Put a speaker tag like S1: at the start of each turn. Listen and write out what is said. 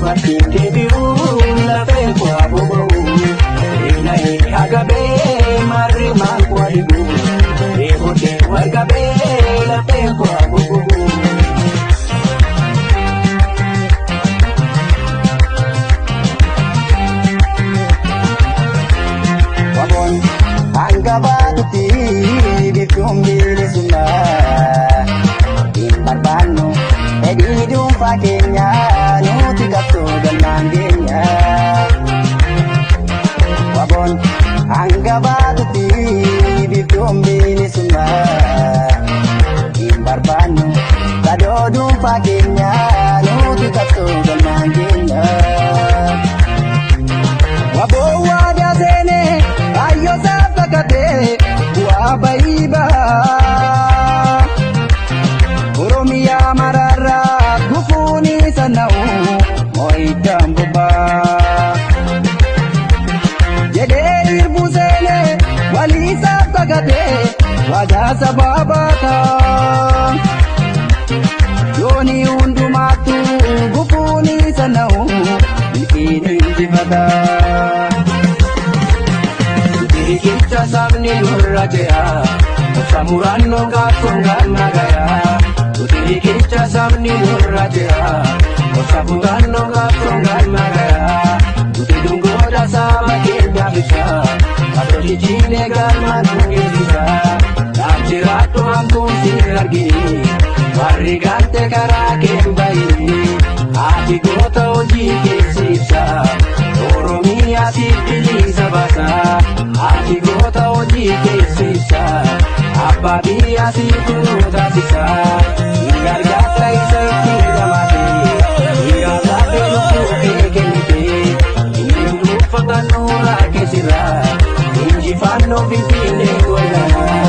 S1: Duubatti hin deebi'u lafeen koo haa boba'u. Beela'ee hagabee marri maal koo dhibu. Dheebotee wargabee lafeen koo haa boba'u.
S2: Waboon hanga baatutti biiftuun bilisummaa hin barbaannu fedhii dhuunfaa keenya nuti qabsoo galmaan geenya. Waboon hanga baatutti biiftuun bilisummaa hin barbaannu kadoo dhuunfaa keenya nuti qabsoo galmaan geenya. Waboo waadaa seenee kaayyoo isaaf kakatee bu'aa bayii bahaa. Oromiyaa maraarraa gufuun isa na'u moo'ichaan bobbaa. Jedhee irbuu seenee walii isaaf kakatee waadaa sabaa baata. Yooni hundumaattuu gufuun isa na'u milkiin injifata.
S1: Riqicha sabni nurra ce'a, obsa murannoo qabsoon galma gaya. Riqicha sabni nurra ce'a, obsa murannoo qabsoon galma gaya. Nuti dungoota saba keenyaaf ibsa, qabsoo jijjiirree galma nu geessisa. Naaf jiraattu hamtuun si argini, warri galte karaa kee hin bahini. Ati goota hojii keessi ibsa, Oromiyaa siif bilisa baasa. Ati goota hojii keessi ibsa, abbaa biyyaa siif nu taasisa. Hin gargaarta isa itti dhamaate, hin gaafate lubbuu kee kennite. Inni uffata nuuraa keessirra, injifannoo finfinnee godhana.